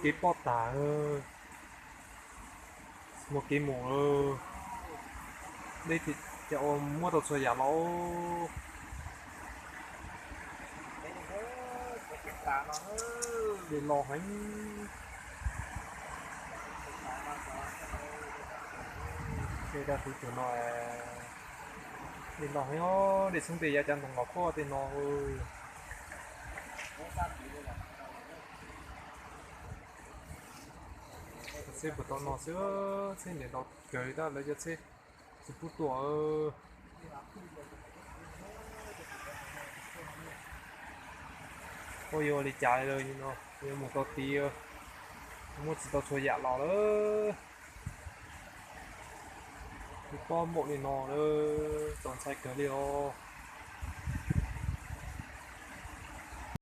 Kev poj tag, muaj kev mus, dej cas ua muab tau txhua yam los. Dej loj heev. Dej daj tus no, dej loj heev, dej xyoob tej yav cav ntoo los khuab tej no. Tsheb puas tau no xwb, tsheb niam ntau kawg li tab lawv cov tsheb tsis pub tuaj. Ua yuav ua li cas no, yuav mus tau tid, muab tsis tau txhua yam los lawm. Tsis pob npaum li no lawm, txaus ntshai kawg li os.